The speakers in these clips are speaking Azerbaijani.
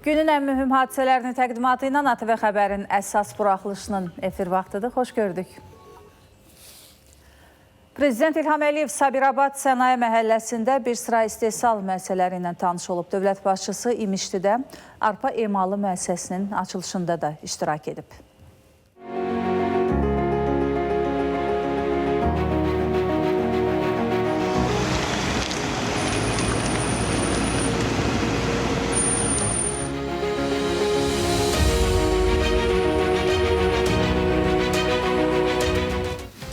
Günün ən mühüm hadisələrini təqdimatı ilə ATV Xəbərin əsas buraxılışının efir vaxtıdır. Xoş gördük. Prezident İlham Əliyev Sabirabad Sənaye Məhəlləsində bir sıra istehsal müəssisələri ilə tanış olub. Dövlət başçısı İmişlidə arpa emalı müəssisəsinin açılışında da iştirak edib.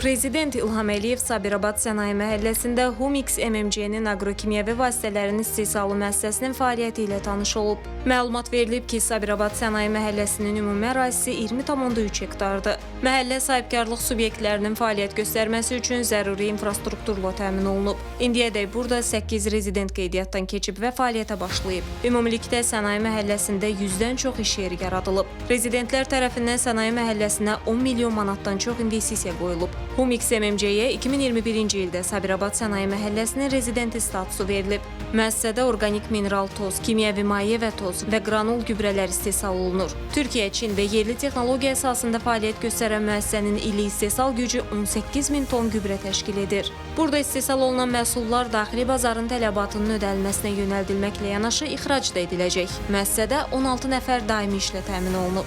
Prezident İlham Əliyev Sabirabad Sənaye Məhəlləsində Humix MMC-nin aqrokimyəvi vasitələrin istehsalı müəssisəsinin fəaliyyəti ilə tanış olub. Məlumat verilib ki, Sabirabad Sənaye Məhəlləsinin ümumi ərazisi 20,3 hektardır. Məhəllə sahibkarlıq subyektlərinin fəaliyyət göstərməsi üçün zəruri infrastrukturla təmin olunub. İndiyədək burada 8 rezident qeydiyyatdan keçib və fəaliyyətə başlayıb. Ümumilikdə Sənaye Məhəlləsində 100-dən çox iş yeri yaradılıb. Rezidentlər tərəfindən Sənaye Məhəlləsinə 10 milyon manatdan çox investisiya qoyulub. Humix MMC-yə 2021-ci ildə Sabirabad Sənaye Məhəlləsinin rezidenti statusu verilib. Müəssisədə orqanik mineral toz, kimyəvi maye və toz və qranul gübrələr istehsal olunur. Türkiyə, Çin və yerli texnologiya əsasında fəaliyyət göstərən müəssisənin illik istehsal gücü 18 min ton gübrə təşkil edir. Burada istehsal olunan məhsullar daxili bazarın tələbatının ödənilməsinə yönəldilməklə yanaşı ixrac da ediləcək. Müəssisədə 16 nəfər daimi işlə təmin olunub.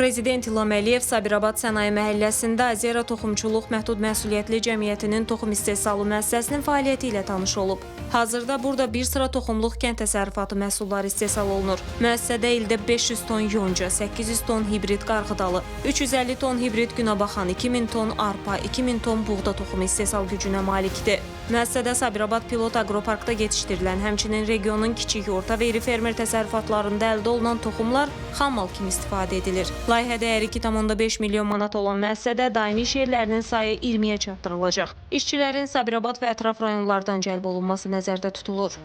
Prezident İlham Əliyev Sabirabad Sənaye Məhəlləsində Azera Toxumçuluq Məhdud Məsuliyyətli Cəmiyyətinin toxum istehsalı müəssisəsinin fəaliyyəti ilə tanış olub. Hazırda burada bir sıra toxumluq kənd təsərrüfatı məhsulları istehsal olunur. Müəssisədə ildə 500 ton yonca, 800 ton hibrid qarğıdalı, 350 ton hibrid günəbaxan, 2000 ton arpa, 2000 ton buğda toxumu istehsal gücünə malikdir. Müəssisədə Sabirabad Pilot Aqroparkda yetişdirilən, həmçinin regionun kiçik, orta və iri fermer təsərrüfatlarında əldə olunan toxumlar xammal kimi istifadə edilir. Layihə dəyəri 2,5 milyon manat olan müəssisədə daimi iş yerlərinin sayı 20-yə çatdırılacaq. İşçilərin Sabirabad və ətraf rayonlardan cəlb olunması nəzərdə tutulur.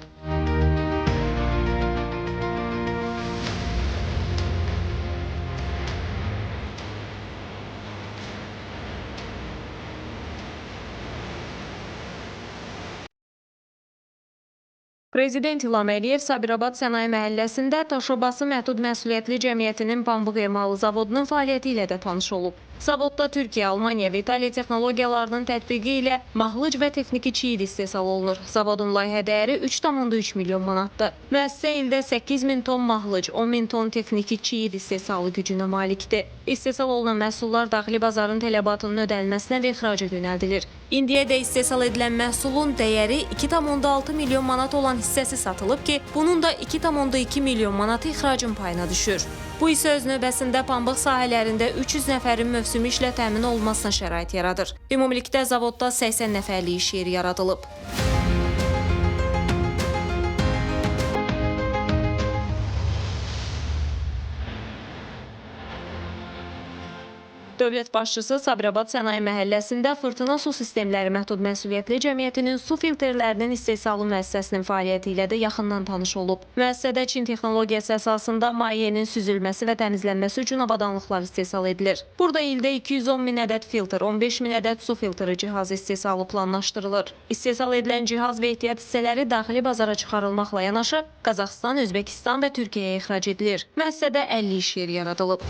Prezident İlham Əliyev Sabirabad Sənaye Məhəlləsində Taşobası Məhdud Məsuliyyətli Cəmiyyətinin pambıq emalı zavodunun fəaliyyəti ilə də tanış olub. Zavodda Türkiyə, Almaniya və İtaliya texnologiyalarının tətbiqi ilə mahlıc və texniki çiyid istehsal olunur. Zavodun layihə dəyəri 3,3 milyon manatdır. Müəssisə ildə 8 min ton mahlıc, 10 min ton texniki çiyid istehsalı gücünə malikdir. İstehsal olunan məhsullar daxili bazarın tələbatının ödənilməsinə və ixraca yönəldilir. İndiyədək istehsal edilən məhsulun dəyəri 2,6 milyon manat olan hissəsi satılıb ki, bunun da 2,2 milyon manatı ixracın payına düşür. Bu isə öz növbəsində pambıq sahələrində 300 nəfərin mövsümi işlə təmin olunmasına şərait yaradır. Ümumilikdə zavodda 80 nəfərlik iş yeri yaradılıb. Dövlət başçısı Sabirabad Sənaye Məhəlləsində Fırtına Su Sistemləri Məhdud Məsuliyyətli Cəmiyyətinin su filtrlərinin istehsalı müəssisəsinin fəaliyyəti ilə də yaxından tanış olub. Müəssisədə Çin texnologiyası əsasında mayenin süzülməsi və təmizlənməsi üçün avadanlıqlar istehsal edilir. Burada ildə 210 min ədəd filtr, 15 min ədəd su filtri cihazı istehsalı planlaşdırılır. İstehsal edilən cihaz və ehtiyat hissələri daxili bazara çıxarılmaqla yanaşı Qazaxıstan, Özbəkistan və Türkiyəyə ixrac edilir. Müəssisədə 50 iş yeri yaradılıb.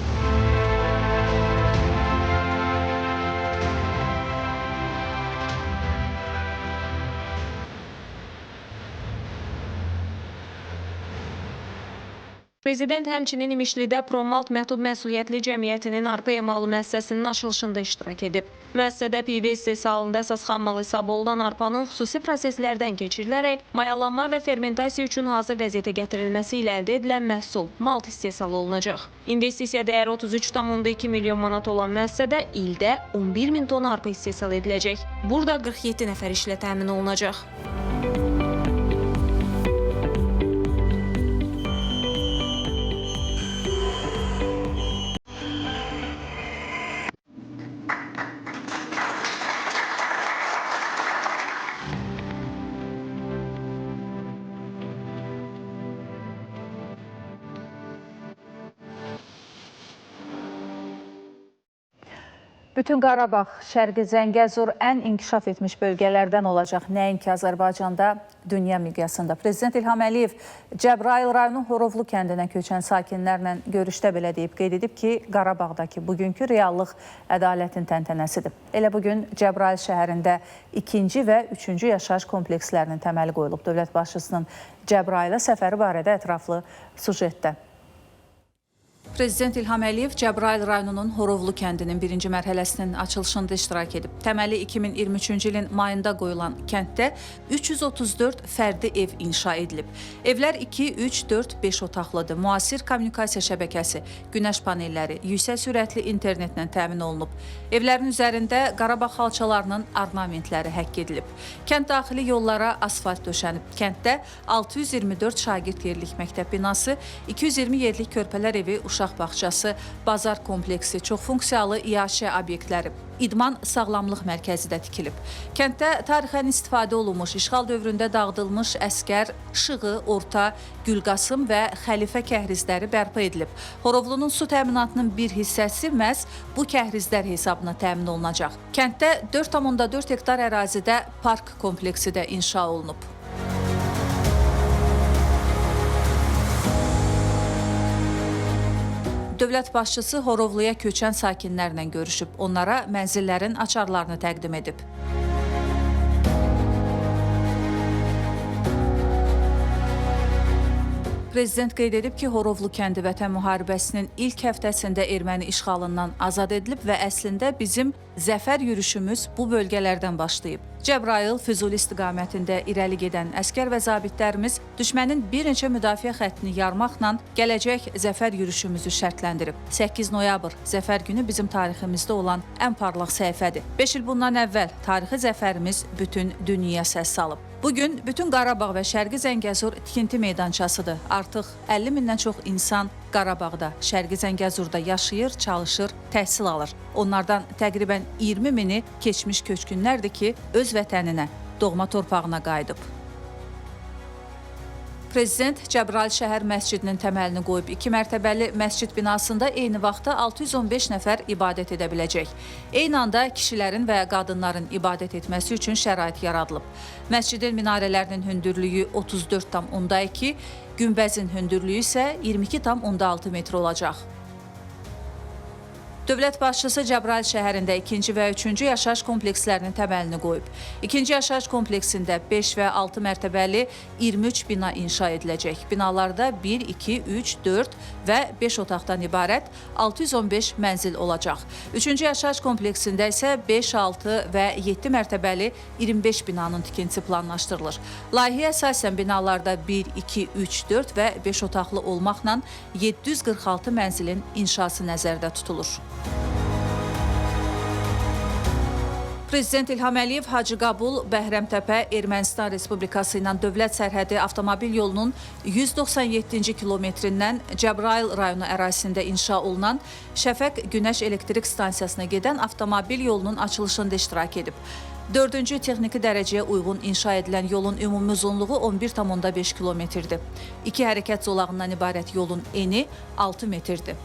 Prezident həmçinin İmişlidə Promalt Məhdud Məsuliyyətli Cəmiyyətinin arpa emalı müəssisəsinin açılışında iştirak edib. Müəssisədə pivə istehsalında əsas xammal hesab olunan arpanın xüsusi proseslərdən keçirilərək mayalanma və fermentasiya üçün hazır vəziyyətə gətirilməsi ilə əldə edilən məhsul malt istehsal olunacaq. İnvestisiya dəyəri 33,2 milyon manat olan müəssisədə ildə 11 min ton arpa istehsal ediləcək. Burada 47 nəfər işlə təmin olunacaq. Bütün Qarabağ, Şərqi Zəngəzur ən inkişaf etmiş bölgələrdən olacaq. Nəinki Azərbaycanda, dünya miqyasında. Prezident İlham Əliyev Cəbrayıl rayonu Horovlu kəndinə köçən sakinlərlə görüşdə belə deyib, qeyd edib ki, Qarabağdakı bugünkü reallıq ədalətin təntənəsidir. Elə bugün Cəbrayıl şəhərində 2-ci və 3-cü yaşayış komplekslərinin təməli qoyulub. Dövlət başçısının Cəbrayıla səfəri barədə ətraflı sujetdə. Prezident İlham Əliyev Cəbrayıl rayonunun Horovlu kəndinin birinci mərhələsinin açılışında iştirak edib. Təməli 2023-cü ilin mayında qoyulan kənddə 334 fərdi ev inşa edilib. Evlər 2, 3, 4, 5 otaqlıdır. Müasir kommunikasiya şəbəkəsi, günəş panelləri, yüksək sürətli internetlə təmin olunub. Evlərin üzərində Qarabağ xalçalarının ornamentləri həkk edilib. Kənd daxili yollara asfalt döşənib. Kənddə 624 şagird yerlik məktəb binası, 220 yerlik körpələr evi, uşaq bağçası, bazar kompleksi, çoxfunksiyalı iaşə obyektləri, idman sağlamlıq mərkəzi də tikilib. Kənddə tarixən istifadə olunmuş, işğal dövründə dağıdılmış Əskər, Şığı, Orta, Gülqasım və Xəlifə kəhrizləri bərpa edilib. Horovlunun su təminatının bir hissəsi məhz bu kəhrizlər hesabına təmin olunacaq. Kənddə 4,4 hektar ərazidə park kompleksi də inşa olunub. Dövlət başçısı Horovluya köçən sakinlərlə görüşüb, onlara mənzillərin açarlarını təqdim edib. Prezident qeyd edib ki, Horovlu kəndi Vətən müharibəsinin ilk həftəsində erməni işğalından azad edilib və əslində bizim zəfər yürüşümüz bu bölgələrdən başlayıb. Cəbrayıl, Füzuli istiqamətində irəli gedən əskər və zabitlərimiz düşmənin bir neçə müdafiə xəttini yarmaqla gələcək zəfər yürüşümüzü şərtləndirib. 8 noyabr zəfər günü bizim tariximizdə olan ən parlaq səhifədir. 5 il bundan əvvəl tarixi zəfərimiz bütün dünyaya səs salıb. Bugün bütün Qarabağ və Şərqi Zəngəzur tikinti meydançasıdır. Artıq 50 mindən çox insan Qarabağda, Şərqi Zəngəzurda yaşayır, çalışır, təhsil alır. Onlardan təqribən 20 mini keçmiş köçkünlərdir ki, öz vətəninə, doğma torpağına qayıdıb. Prezident Cəbrayıl şəhər məscidinin təməlini qoyub. 2 mərtəbəli məscid binasında eyni vaxtda 615 nəfər ibadət edə biləcək. Eyni anda kişilərin və qadınların ibadət etməsi üçün şərait yaradılıb. Məscidin minarələrinin hündürlüyü 34,2, günbəzin hündürlüyü isə 22,6 metr olacaq. Dövlət başçısı Cəbrayıl şəhərində 2-ci və 3-cü yaşayış komplekslərinin təməlini qoyub. 2-ci yaşayış kompleksində 5 və 6 mərtəbəli 23 bina inşa ediləcək. Binalarda 1, 2, 3, 4 və 5 otaqdan ibarət 615 mənzil olacaq. 3-cü yaşayış kompleksində isə 5, 6 və 7 mərtəbəli 25 binanın tikintisi planlaşdırılır. Layihəyə əsasən binalarda 1, 2, 3, 4 və 5 otaqlı olmaqla 746 mənzilin inşası nəzərdə tutulur. Prezident İlham Əliyev Hacıqabul, Bəhrəmtəpə, Ermənistan Respublikası ilə dövlət sərhədi avtomobil yolunun 197-ci kilometrindən Cəbrayıl rayonu ərazisində inşa olunan Şəfəq Günəş Elektrik Stansiyasına gedən avtomobil yolunun açılışında iştirak edib. 4-cü texniki dərəcəyə uyğun inşa edilən yolun ümumi uzunluğu 11,5 kilometrdir. İki hərəkət zolağından ibarət yolun eni 6 metrdir.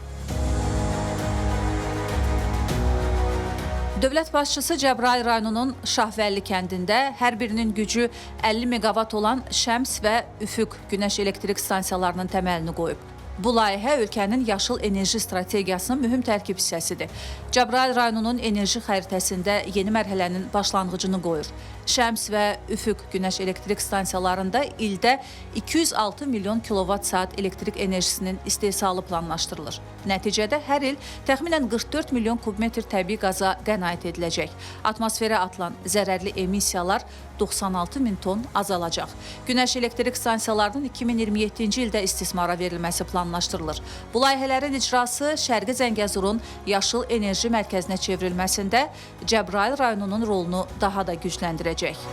Dövlət başçısı Cəbrayıl rayonunun Şahvəlli kəndində hər birinin gücü 50 meqavat olan Şəms və Üfüq günəş elektrik stansiyalarının təməlini qoyub. Bu layihə ölkənin yaşıl enerji strategiyasının mühüm tərkib hissəsidir. Cəbrayıl rayonunun enerji xəritəsində yeni mərhələnin başlanğıcını qoyur. Şəms və Üfüq günəş elektrik stansiyalarında ildə 206 milyon kilovat saat elektrik enerjisinin istehsalı planlaşdırılır. Nəticədə hər il təxminən 44 milyon kubmetr təbii qaza qənaət ediləcək. Atmosferə atılan zərərli emissiyalar 96 min ton azalacaq. Günəş elektrik stansiyalarının 2027-ci ildə istismara verilməsi planlaşdırılır. Bu layihələrin icrası Şərqi Zəngəzurun yaşıl enerji mərkəzinə çevrilməsində Cəbrayıl rayonunun rolunu daha da gücləndirəcək.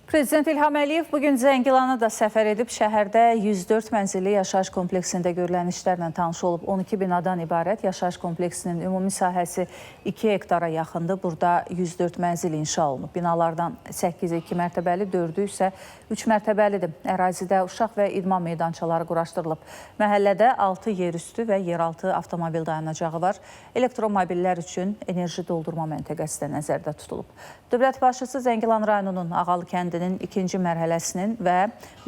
Prezident İlham Əliyev bugün Zəngilana da səfər edib. Şəhərdə 104 mənzilli yaşayış kompleksində görülən işlərlə tanış olub. 12 binadan ibarət yaşayış kompleksinin ümumi sahəsi 2 hektara yaxındır. Burada 104 mənzil inşa olunub. Binalardan 8-i 2 mərtəbəli, 4-ü isə 3 mərtəbəlidir. Ərazidə uşaq və idman meydançaları quraşdırılıb. Məhəllədə 6 yerüstü və yeraltı avtomobil dayanacağı var. Elektromobillər üçün enerji doldurma məntəqəsi də nəzərdə tutulub. Dövlət başçısı Zəngilan rayonunun Ağalı kəndinin ikinci mərhələsinin və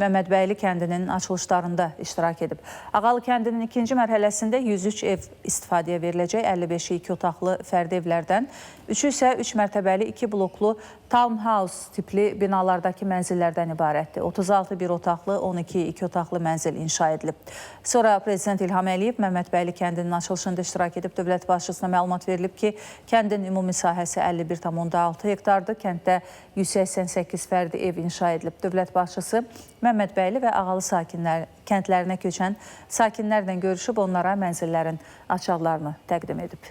Məmmədbəyli kəndinin açılışlarında iştirak edib. Ağalı kəndinin ikinci mərhələsində 103 ev istifadəyə veriləcək, 55-i 2 otaqlı fərdi evlərdən, 3-ü isə 3 mərtəbəli 2 bloklu townhouse tipli binalardakı mənzillərdən ibarətdir. 36 bir otaqlı, 12 2 otaqlı mənzil inşa edilib. Sonra Prezident İlham Əliyev Məmmədbəyli kəndinin açılışında iştirak edib. Dövlət başçısına məlumat verilib ki, kəndin ümumi sahəsi 51,6 hektardır. Kənddə 188 fərdi ev inşa edilib. Dövlət başçısı Məmmədbəyli və Ağalı sakinlər, kəndlərinə köçən sakinlərlə görüşüb onlara mənzillərin açarlarını təqdim edib.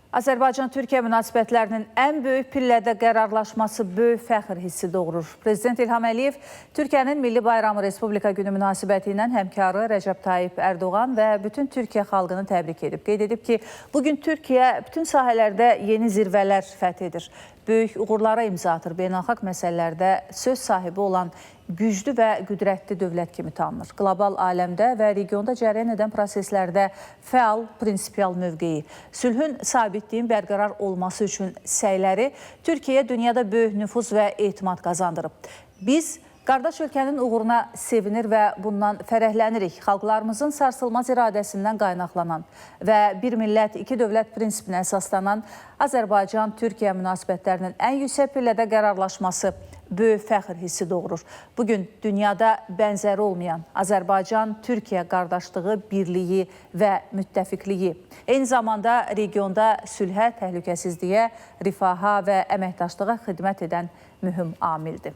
Azərbaycan-Türkiyə münasibətlərinin ən böyük pillədə qərarlaşması böyük fəxr hissi doğurur. Prezident İlham Əliyev Türkiyənin Milli Bayramı Respublika Günü münasibəti ilə həmkarı Rəcəb Tayyip Ərdoğan və bütün Türkiyə xalqını təbrik edib. Qeyd edib ki, bugün Türkiyə bütün sahələrdə yeni zirvələr fəth edir. Böyük uğurlara imza atır. Beynəlxalq məsələlərdə söz sahibi olan güclü və qüdrətli dövlət kimi tanınır. Qlobal aləmdə və regionda cərəyan edən proseslərdə fəal, prinsipial mövqeyi, sülhün, sabitliyin bərqərar olması üçün səyləri Türkiyəyə dünyada böyük nüfuz və etimad qazandırıb. Biz qardaş ölkənin uğuruna sevinir və bundan fərəhlənirik. Xalqlarımızın sarsılmaz iradəsindən qaynaqlanan və bir millət, iki dövlət prinsipinə əsaslanan Azərbaycan-Türkiyə münasibətlərinin ən yüksək pillədə qərarlaşması böyük fəxr hissi doğurur. Bugün dünyada bənzəri olmayan Azərbaycan-Türkiyə qardaşlığı, birliyi və müttəfiqliyi, eyni zamanda regionda sülhə, təhlükəsizliyə, rifaha və əməkdaşlığa xidmət edən mühüm amildir.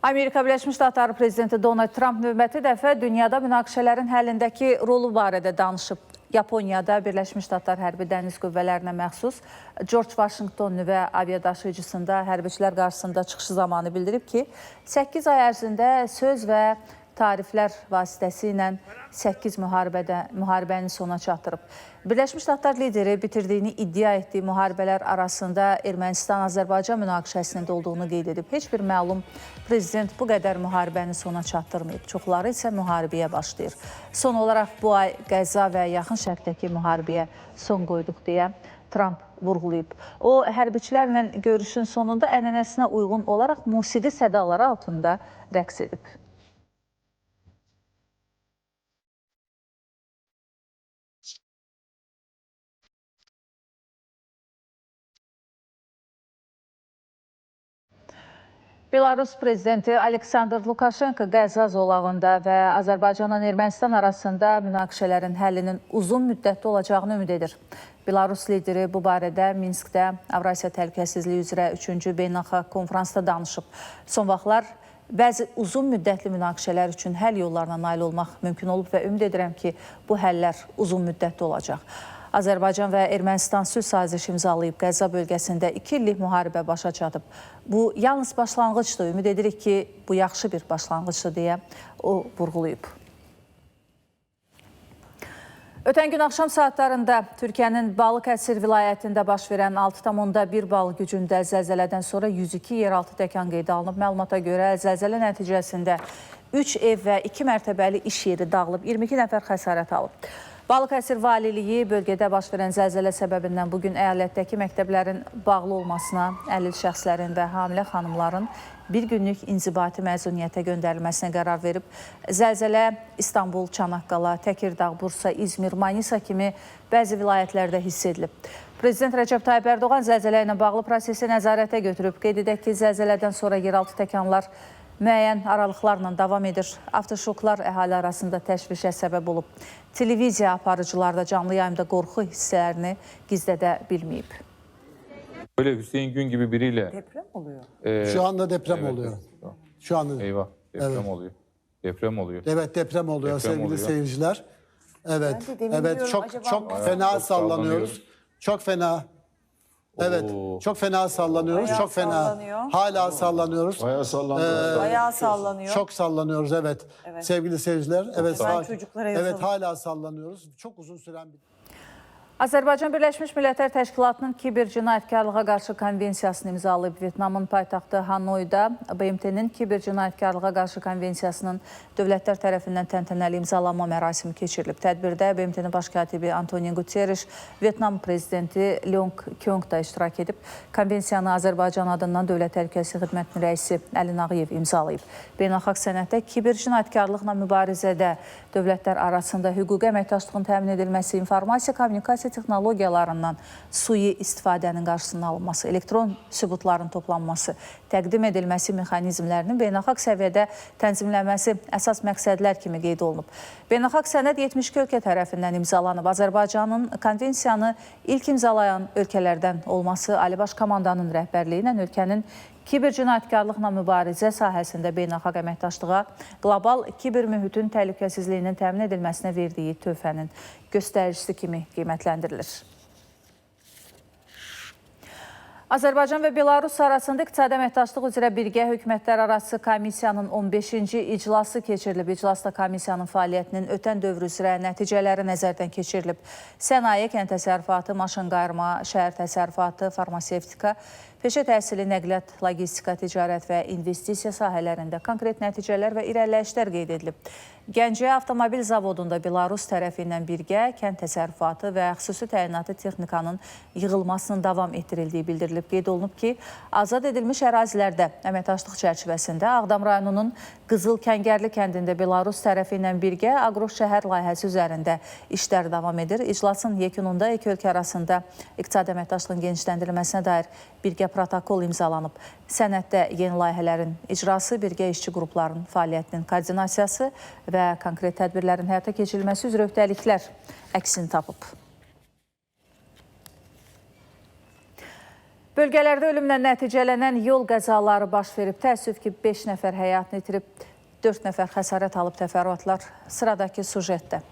Amerika Birləşmiş Ştatları Prezidenti Donald Trump növbəti dəfə dünyada münaqişələrin həllindəki rolu barədə danışıb. Yaponiyada Birləşmiş Ştatlar Hərbi Dəniz Qüvvələrinə məxsus George Washington nüvə aviadaşıyıcısında hərbiçilər qarşısında çıxışı zamanı bildirib ki, 8 ay ərzində söz və tariflər vasitəsilə 8 müharibəni sona çatdırıb. Birləşmiş Ştatlar lideri bitirdiyini iddia etdiyi müharibələr arasında Ermənistan-Azərbaycan münaqişəsinin də olduğunu qeyd edib. Heç bir məlum prezident bu qədər müharibəni sona çatdırmayıb. Çoxları isə müharibəyə başlayır. Son olaraq bu ay Qəzza və Yaxın Şərqdəki müharibəyə son qoyduq deyə Trump vurğulayıb. O, hərbiçilərlə görüşün sonunda ənənəsinə uyğun olaraq musiqi sədaları altında rəqs edib. Belarus prezidenti Aleksandr Lukaşenko Qəzza zolağında və Azərbaycanla Ermənistan arasında münaqişələrin həllinin uzun müddətli olacağını ümid edir. Belarus lideri bu barədə Minskdə Avrasiya Təhlükəsizliyi üzrə 3-cü beynəlxalq konfransda danışıb. Son vaxtlar bəzi uzun müddətli münaqişələr üçün həll yollarına nail olmaq mümkün olub və ümid edirəm ki, bu həllər uzun müddətli olacaq. Azərbaycan və Ermənistan sülh sazişi imzalayıb. Qəzza bölgəsində 2 illik müharibə başa çatıb. Bu yalnız başlanğıcdır. Ümid edirik ki, bu yaxşı bir başlanğıcdır deyə o vurğulayıb. Ötən gün axşam saatlarında Türkiyənin Balıkəsir vilayətində baş verən 6,1 bal gücündə zəlzələdən sonra 102 yeraltı təkan qeydə alınıb. Məlumata görə zəlzələ nəticəsində 3 ev və 2 mərtəbəli iş yeri dağılıb, 22 nəfər xəsarət alıb. Balıkəsir Valiliyi bölgədə baş verən zəlzələ səbəbindən bugün əyalətdəki məktəblərin bağlı olmasına, əlil şəxslərin və hamilə xanımların bir günlük inzibati məzuniyyətə göndərilməsinə qərar verib. Zəlzələ İstanbul, Çanaqqala, Təkirdağ, Bursa, İzmir, Manisa kimi bəzi vilayətlərdə hiss edilib. Prezident Rəcəb Tayyip Ərdoğan zəlzələ ilə bağlı prosesi nəzarətə götürüb. Qeyd edək ki, zəlzələdən sonra yeraltı təkanlar müəyyən aralıqlarla davam edir. Avtoşoklar əhali arasında təşvişə səbəb olub. Televiziya aparıcılar da canlı yayımda qorxu hisslərini gizlədə bilməyib. Böyle Hüseyin Gün gibi biriyle... Deprem oluyor. Şu anda deprem evet, oluyor. Evet. Şu anda. Eyvah, deprem Evet. oluyor. Deprem oluyor. Evet, deprem oluyor Deprem sevgili oluyor. seyirciler. Evet. Ben de demin Evet diyorum, çok acaba çok mı? fena Çok sallanıyoruz. sallanıyoruz. Çok fena. Evet. Oo. Çok fena sallanıyoruz. Bayağı Çok fena. sallanıyor. Hala sallanıyoruz. Bayağı sallandı. Bayağı sallanıyor. Çok sallanıyoruz evet. Evet. Sevgili seyirciler. Evet. Hemen çocuklara yazalım. Evet hala sallanıyoruz. Çok uzun süren bir Azərbaycan Birləşmiş Millətlər Təşkilatının kiber cinayətkarlığa qarşı konvensiyasını imzalayıb. Vyetnamın paytaxtı Hanoyda BMT-nin kiber cinayətkarlığa qarşı konvensiyasının dövlətlər tərəfindən təntənəli imzalanma mərasimi keçirilib. Tədbirdə BMT-nin baş katibi Antonio Guterres, Vyetnam prezidenti Leong Kyong da iştirak edib. Konvensiyanı Azərbaycan adından Dövlət Təhlükəsizlik Xidmətinin rəisi Əli Nağıyev imzalayıb. Beynəlxalq sənəddə kiber cinayətkarlıqla mübarizədə dövlətlər arasında hüquqi əməkdaşlığın təmin edilməsi, informasiya kommunikasiya texnologiyalarından sui istifadənin qarşısının alınması, elektron sübutların toplanması, təqdim edilməsi mexanizmlərinin beynəlxalq səviyyədə tənzimlənməsi əsas məqsədlər kimi qeyd olunub. Beynəlxalq sənəd 72 ölkə tərəfindən imzalanıb. Azərbaycanın konvensiyanı ilk imzalayan ölkələrdən olması Ali Baş Komandanın rəhbərliyi ilə ölkənin kiber cinayətkarlıqla mübarizə sahəsində beynəlxalq əməkdaşlığa, qlobal kiber mühitin təhlükəsizliyinin təmin edilməsinə verdiyi töhfənin göstəricisi kimi qiymətləndirilir. Azərbaycan və Belarus arasında iqtisadi əməkdaşlıq üzrə birgə hökumətlər arası komissiyanın 15-ci iclası keçirilib. İclasda komissiyanın fəaliyyətinin ötən dövr üzrə nəticələri nəzərdən keçirilib. Sənaye, kənd təsərrüfatı, maşınqayırma, şəhər təsərrüfatı, farmasevtika, peşə təhsili, nəqliyyat, logistika, ticarət və investisiya sahələrində konkret nəticələr və irəliləyişlər qeyd edilib. Gəncə Avtomobil Zavodunda Belarus tərəfi ilə birgə kənd təsərrüfatı və xüsusi təyinatlı texnikanın yığılmasının davam etdirildiyi bildirilib. Qeyd olunub ki, azad edilmiş ərazilərdə əməkdaşlıq çərçivəsində Ağdam rayonunun Qızıl Kəngərli kəndində Belarus tərəfi ilə birgə aqroşəhər layihəsi üzərində işlər davam edir. İclasın yekununda iki ölkə arasında iqtisadi əməkdaşlığın genişləndirilməsinə dair birgə protokol imzalanıb. Sənəddə yeni layihələrin icrası, birgə işçi qruplarının fəaliyyətinin koordinasiyası və konkret tədbirlərin həyata keçirilməsi üzrə öhdəliklər əksini tapıb. Bölgələrdə ölümlə nəticələnən yol qəzaları baş verib. Təəssüf ki, 5 nəfər həyatını itirib, 4 nəfər xəsarət alıb. Təfərrüatlar sıradakı sujetdə.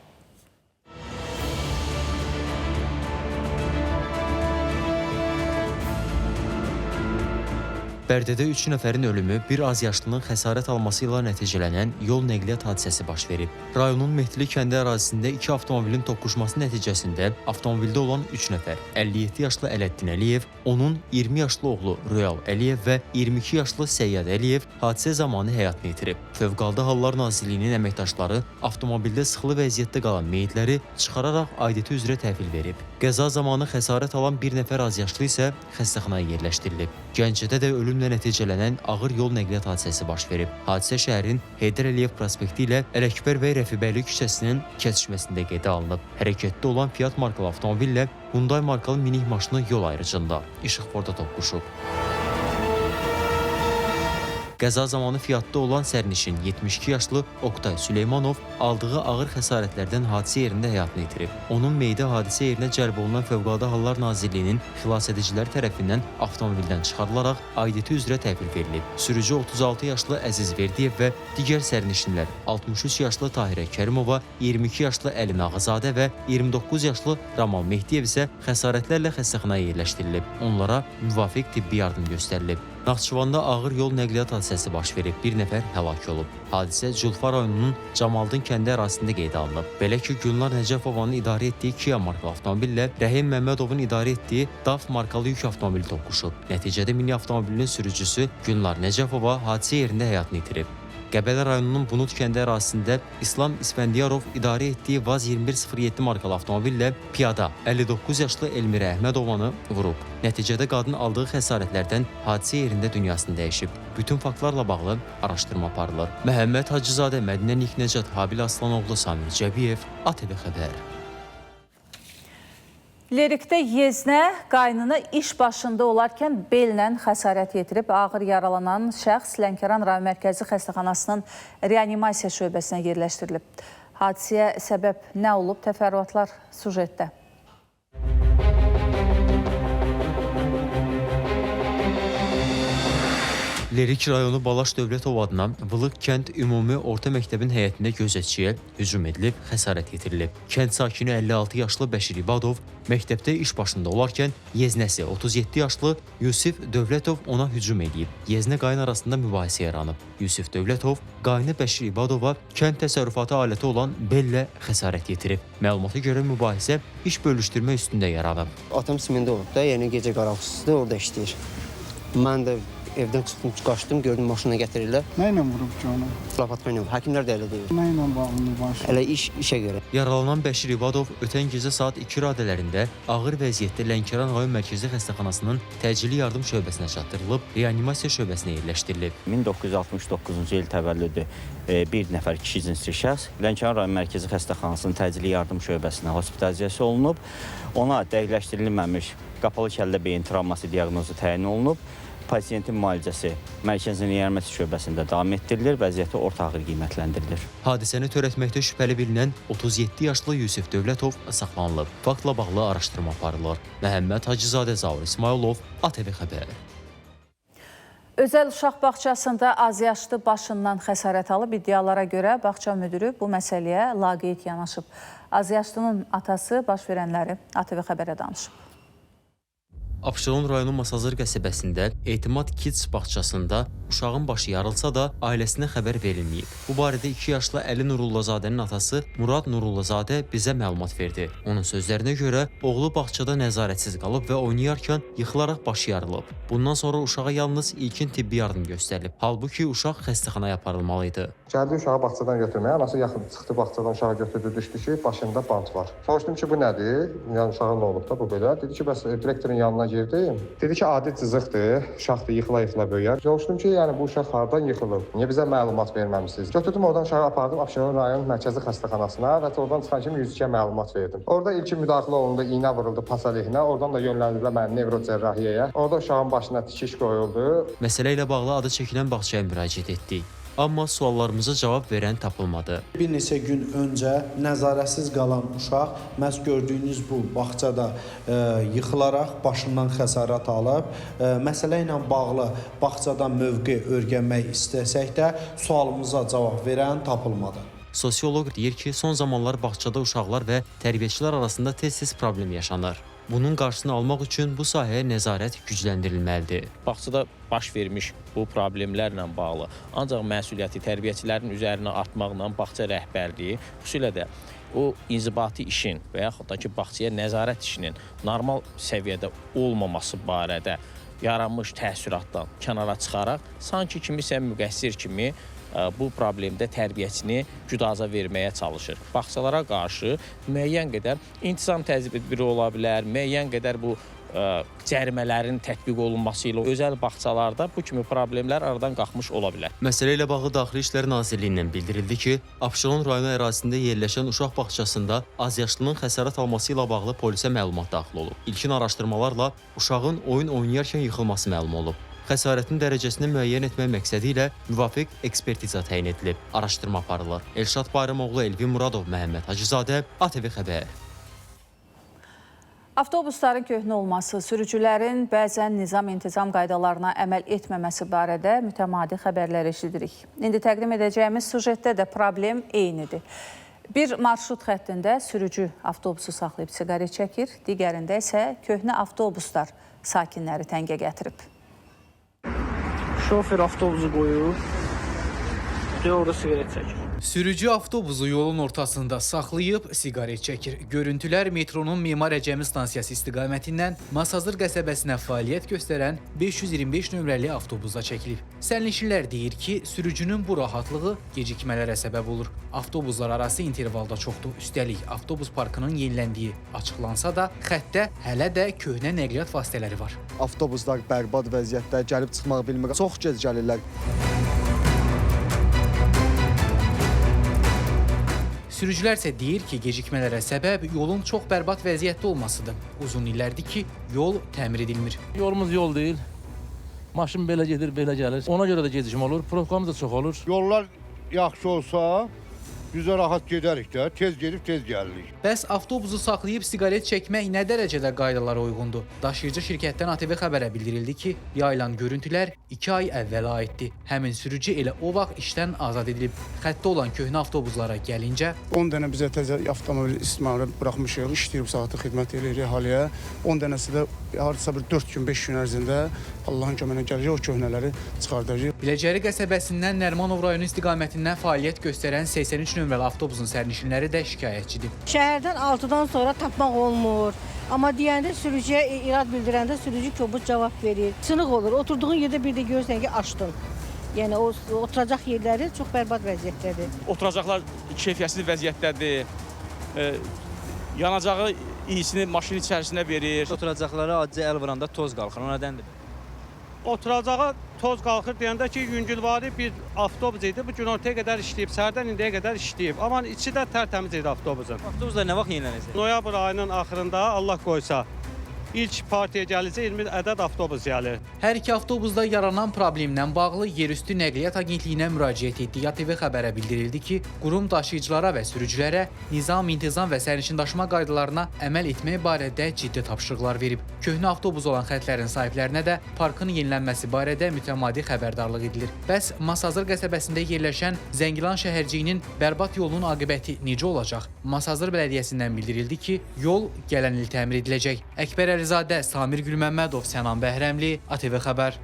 Bərdədə 3 nəfərin ölümü, bir az yaşlının xəsarət alması ilə nəticələnən yol nəqliyyat hadisəsi baş verib. Rayonun Mehdili kəndi ərazisində iki avtomobilin toqquşması nəticəsində avtomobildə olan 3 nəfər, 57 yaşlı Ələddin Əliyev, onun 20 yaşlı oğlu Royal Əliyev və 22 yaşlı Səyyad Əliyev hadisə zamanı həyatını itirib. Fövqəladə Hallar Nazirliyinin əməkdaşları avtomobildə sıxılı vəziyyətdə qalan meyitləri çıxararaq aidiyyəti üzrə təhvil verib. Qəza zamanı xəsarət alan bir nəfər azyaşlı isə xəstəxanaya yerləşdirilib. Gəncədə də ölümlə nəticələnən ağır yol nəqliyyat hadisəsi baş verib. Hadisə şəhərin Heydər Əliyev prospekti ilə Ələkbər bəy Rəfibəyli küçəsinin kəsişməsində qeydə alınıb. Hərəkətdə olan Fiat markalı avtomobillə Hyundai markalı minik maşını yol ayrıcında işıqforda toqquşub. Qəza zamanı Fiatda olan sərnişin 72 yaşlı Oqtay Süleymanov aldığı ağır xəsarətlərdən hadisə yerində həyatını itirib. Onun meyidi hadisə yerinə cəlb olunan Fövqəladə Hallar Nazirliyinin xilasediciləri tərəfindən avtomobildən çıxarılaraq aidiyyəti üzrə təhvil verilib. Sürücü 36 yaşlı Əziz Verdiyev və digər sərnişinlər 63 yaşlı Tahirə Kərimova, 22 yaşlı Əli Nağızadə və 29 yaşlı Ramal Mehdiyev isə xəsarətlərlə xəstəxanaya yerləşdirilib. Onlara müvafiq tibbi yardım göstərilib. Naxçıvanda ağır yol nəqliyyat hadisəsi baş verib, bir nəfər həlak olub. Hadisə Culfa rayonunun Camaldın kəndi ərazisində qeydə alınıb. Belə ki, Gülnar Nəcəfovanın idarə etdiyi Kia markalı avtomobillə Rəhim Məmmədovun idarə etdiyi DAF markalı yük avtomobili toqquşub. Nəticədə mini avtomobilinin sürücüsü Gülnar Nəcəfova hadisə yerində həyatını itirib. Qəbələ rayonunun Bunut kəndi ərazisində İslam İsfəndiyarov idarə etdiyi VAZ 2107 markalı avtomobillə piyada 59 yaşlı Elmirə Əhmədovanı vurub. Nəticədə qadın aldığı xəsarətlərdən hadisə yerində dünyasını dəyişib. Bütün faktlarla bağlı araşdırma aparılır. Məhəmməd Hacızadə, Mədinə Niknəcad, Habil Aslanoğlu, Samir Cəbiyev, ATV Xəbər. Lerikdə yeznə qaynını iş başında olarkən bellə xəsarət yetirib. Ağır yaralanan şəxs Lənkəran rayon mərkəzi xəstəxanasının reanimasiya şöbəsinə yerləşdirilib. Hadisəyə səbəb nə olub? Təfərrüatlar sujetdə. Lerik rayonu Balaş Dövlətov adına Vılıq kənd ümumi orta məktəbin həyətində gözətçiyə hücum edilib, xəsarət yetirilib. Kənd sakini 56 yaşlı Bəşir İbadov məktəbdə iş başında olarkən yeznəsi 37 yaşlı Yusif Dövlətov ona hücum edib. Yeznə qayın arasında mübahisə yaranıb. Yusif Dövlətov qayını Bəşir İbadova kənd təsərrüfatı aləti olan bellə xəsarət yetirib. Məlumata görə mübahisə iş bölüşdürmə üstündə yaranıb. Atam simində olub da, yəni gecə qaravulçusudur, orada işləyir. Mən də evdən çıxdım, qaçdım, gördüm maşına gətirirlər. Nə ilə vurub ki onu? Lap atma ilə. Həkimlər də elə deyir. Nə ilə bağlı mübahisə? Elə işə görə. Yaralanan Bəşir İbadov ötən gecə saat 2 radələrində ağır vəziyyətdə Lənkəran rayon Mərkəzi Xəstəxanasının təcili yardım şöbəsinə çatdırılıb, reanimasiya şöbəsinə yerləşdirilib. 1969-cu il təvəllüdü bir nəfər kişi cinsli şəxs Lənkəran rayon Mərkəzi Xəstəxanasının təcili yardım şöbəsinə hospitalizasiya olunub. Ona dəqiqləşdirilməmiş qapalı kəllə beyin travması diaqnozu təyin olunub. Pasiyentin müalicəsi Mərkəzi Reanimasiya şöbəsində davam etdirilir, vəziyyəti orta ağır qiymətləndirilir. Hadisəni törətməkdə şübhəli bilinən 37 yaşlı Yusif Dövlətov saxlanılıb. Faktla bağlı araşdırma aparılır. Məhəmməd Hacızadə, Zaur İsmayılov, ATV Xəbər. Özəl uşaq bağçasında azyaşlı başından xəsarət alıb. İddialara görə bağça müdürü bu məsələyə laqeyd yanaşıb. Azyaşlının atası baş verənləri ATV Xəbərə danışıb. Abşeron rayonu Masazır qəsəbəsində Etimad Kids bağçasında uşağın başı yarılsa da ailəsinə xəbər verilməyib. Bu barədə 2 yaşlı Əli Nurullazadənin atası Murad Nurrullazadə bizə məlumat verdi. Onun sözlərinə görə oğlu bağçada nəzarətsiz qalıb və oynayarkən yıxılaraq başı yarılıb. Bundan sonra uşağa yalnız ilkin tibbi yardım göstərilib. Halbuki uşaq xəstəxanaya aparılmalı idi. Gəldi uşağı bağçadan götürməyə, anası yaxın çıxdı bağçadan uşağı götürdü, düşdü ki, başında bant var. Soruşdum ki, bu nədir? Yəni uşağın nə olub da bu belə? Dedi ki, bəs direktorun yanına girdim. Dedi ki, adi cızıqdır, uşaqdır, yıxıla-yıxıla böyüyər. Soruşdum ki, yəni bu uşaq hardan yıxılıb? Niyə bizə məlumat verməmisiniz? Götürdüm oradan uşağı apardım Abşeron rayon mərkəzi xəstəxanasına və oradan çıxan kimi 102-yə məlumat verdim. Orada ilkin müdaxilə olundu, iynə vuruldu pasalixinə, oradan da yönləndirdilər məni nevrocərrahiyyəyə. Orada uşağın başına tikiş qoyuldu. Məsələ ilə bağlı adı çəkilən bağçaya müraciət etdik. Amma suallarımıza cavab verən tapılmadı. Bir neçə gün öncə nəzarətsiz qalan uşaq məhz gördüyünüz bu bağçada yıxılaraq başından xəsarət alıb. Məsələ ilə bağlı bağçadan mövqe öyrənmək istəsək də sualımıza cavab verən tapılmadı. Sosioloq deyir ki, son zamanlar bağçada uşaqlar və tərbiyəçilər arasında tez-tez problem yaşanır. Bunun qarşısını almaq üçün bu sahəyə nəzarət gücləndirilməlidir. Bağçada baş vermiş bu problemlərlə bağlı ancaq məsuliyyəti tərbiyəçilərin üzərinə atmaqla bağça rəhbərliyi, xüsusilə də o inzibati işin və yaxud da ki, bağçaya nəzarət işinin normal səviyyədə olmaması barədə yaranmış təəssüratdan kənara çıxaraq sanki kimisə müqəssir kimi bu problemdə tərbiyəçini güdaza verməyə çalışır. Bağçalara qarşı müəyyən qədər intizam tədbiri ola bilər, müəyyən qədər bu cərimələrin tətbiq olunması ilə özəl bağçalarda bu kimi problemlər aradan qalxmış ola bilər. Məsələ ilə bağlı Daxili İşlər Nazirliyindən bildirildi ki, Abşeron rayonu ərazisində yerləşən uşaq bağçasında azyaşlının xəsarət alması ilə bağlı polisə məlumat daxil olub. İlkin araşdırmalarla uşağın oyun oynayarkən yıxılması məlum olub. Xəsarətin dərəcəsini müəyyən etmək məqsədi ilə müvafiq ekspertiza təyin edilib. Araşdırma aparılır. Elşad Bayramoğlu, Elvin Muradov, Məhəmməd Hacızadə, ATV Xəbər. Avtobusların köhnə olması, sürücülərin bəzən nizam-intizam qaydalarına əməl etməməsi barədə mütəmadi xəbərlər eşidirik. İndi təqdim edəcəyimiz sujetdə də problem eynidir. Bir marşrut xəttində sürücü avtobusu saxlayıb siqaret çəkir, digərində isə köhnə avtobuslar sakinləri təngə gətirib. Şofer avtobusu qoyur, orada siqaret çəkir. Sürücü avtobusu yolun ortasında saxlayıb siqaret çəkir. Görüntülər metronun Memar Əcəmi stansiyası istiqamətindən Masazır qəsəbəsinə fəaliyyət göstərən 525 nömrəli avtobusda çəkilib. Sərnişinlər deyir ki, sürücünün bu rahatlığı gecikmələrə səbəb olur. Avtobuslar arası intervalda çoxdur. Üstəlik, avtobus parkının yeniləndiyi açıqlansa da, xəttdə hələ də köhnə nəqliyyat vasitələri var. Avtobuslar bərbad vəziyyətdə, gəlib çıxmaq bilmir. Çox gec gəlirlər. Sürücülər isə deyir ki, gecikmələrə səbəb yolun çox bərbad vəziyyətdə olmasıdır. Uzun illərdir ki, yol təmir edilmir. Yolumuz yol deyil. Maşın belə gedir, belə gəlir. Ona görə də gecikmə olur, probkamız da çox olur. Yollar yaxşı olsa, Biz də rahat gedərik də, tez gedib tez gəlirik. Bəs avtobusu saxlayıb siqaret çəkmək nə dərəcədə qaydalara uyğundur? Daşıyıcı şirkətdən ATV xəbərə bildirildi ki, yayılan görüntülər 2 ay əvvələ aiddir. Həmin sürücü elə o vaxt işdən azad edilib. Xəttdə olan köhnə avtobuslara gəlincə 10 dənə bizə təzə avtomobil istismara buraxmışıq, işləyir bu saatı xidmət eləyirik əhaliyə. 10 dənəsi də hardasa bir 4 gün, 5 gün ərzində Allahın köməyinə gələcək, o köhnələri çıxardacaq. Biləcəri qəsəbəsindən Nərimanov rayonu istiqamətindən fəaliyyət göstərən 83 nömrəli avtobusun sərnişinləri də şikayətçidir. Şəhərdən 6-dan sonra tapmaq olmur. Amma deyəndə sürücüyə irad bildirəndə sürücü kobud cavab verir. Sınıq olur. Oturduğun yerdə bir də görürsən ki, açdın. Yəni o oturacaq yerləri çox bərbad vəziyyətdədir. Oturacaqlar keyfiyyətsiz vəziyyətdədir. Yanacağı iyisini maşının içərisinə verir. Oturacaqlara adicə əl vuranda toz qalxır, o nədəndir? Oturacağa toz qalxır deyəndə ki, yüngülvari bir avtobus idi. Bu günortaya qədər işləyib, səhərdən indiyə qədər işləyib. Amma içi də tərtəmiz idi avtobusun. Avtobuslar nə vaxt yenilənəcək? Noyabr ayının axırında Allah qoysa ilk partiya gələcək 20 ədəd avtobus gəlir. Hər iki avtobusda yaranan problemlə bağlı Yerüstü Nəqliyyat Agentliyinə müraciət etdik. ATV xəbərə bildirildi ki, qurum daşıyıcılara və sürücülərə nizam, intizam və sərnişin daşıma qaydalarına əməl etmək barədə ciddi tapşırıqlar verib. Köhnə avtobus olan xətlərin sahiblərinə də parkın yenilənməsi barədə mütəmadi xəbərdarlıq edilir. Bəs Masazır qəsəbəsində yerləşən Zəngilan şəhərciyinin bərbad yolunun aqibəti necə olacaq? Masazır Bələdiyyəsindən bildirildi ki, yol gələn il təmir ediləcək. Əkbər Əlizadə, Samir Gülməmmədov, Sənan Bəhrəmli, ATV Xəbər.